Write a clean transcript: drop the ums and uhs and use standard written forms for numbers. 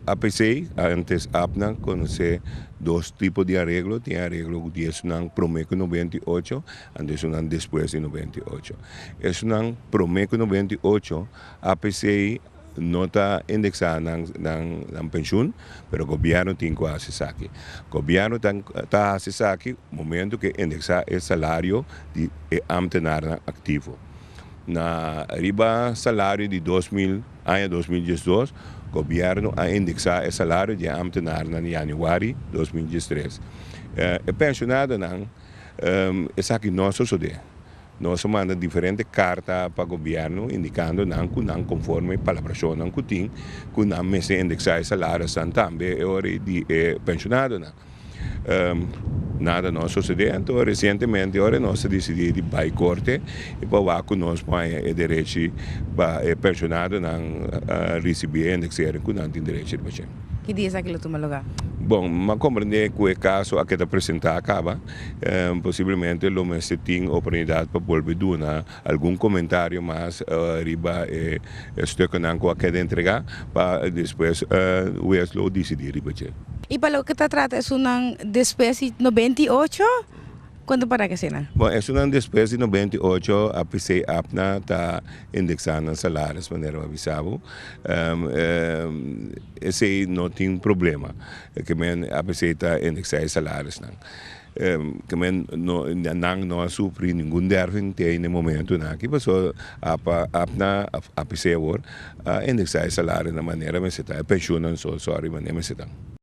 APC, antes APNA, konosé dos tipo di areglo, tin areglo di esunnan promé ku 98, anto esunnan despues di 98. Esunnan promé ku 98, APC no ta indeksá nan nan nan penshun, pero gobièrnu tin ku hasi esaki. Gobièrnu ta ta hasi esaki momentu ku e indeksá e salario di e ámtenarnan aktivo. Na riba salario di 2000 aña 2012, gobièrnu a indeksá e salario di e ámtenarnan na yanüari 2013. E penshonadonan esaki no a sosodé. Nos a manda diferente karta pa gobièrnu indikando nan ku nan konforme palabrashonnan ku tin ku nan mester indeksá e salarionan tambe e ora di e penshonadonan. Nada no a sosodé, anto resientemente ora nos a disidí di bai korte i pa wak ku nos por haña e derechi pa e penshonadonan risibí e indeksering ku nan tin derechi riba dje. Ki dia esaki lo tuma lugá? Bon, m'a komprendé ku e kaso a keda presentá kaba. Posiblemente lo mester tin oportunidat pa bolbe duna algun komentario mas riba e stuknan ku a keda entregá pa despues hues lo disidí riba dje. I pa loke ta trata esunnan despues di 98, kuantu para ke eseinan? Bon, esunnan despues di 98, APC APNA ta indeksá nan salaris manera mi a bisa bo. Esei no tin problema. Ke men APC ta indeksá e salarisnan. Ke men no nan no a sufri ningun derving te na e momentunan aki pasobra apa APNA APC awor a indeksá e salario na manera mester ta, e penshunnan so, sorry, manera mester ta.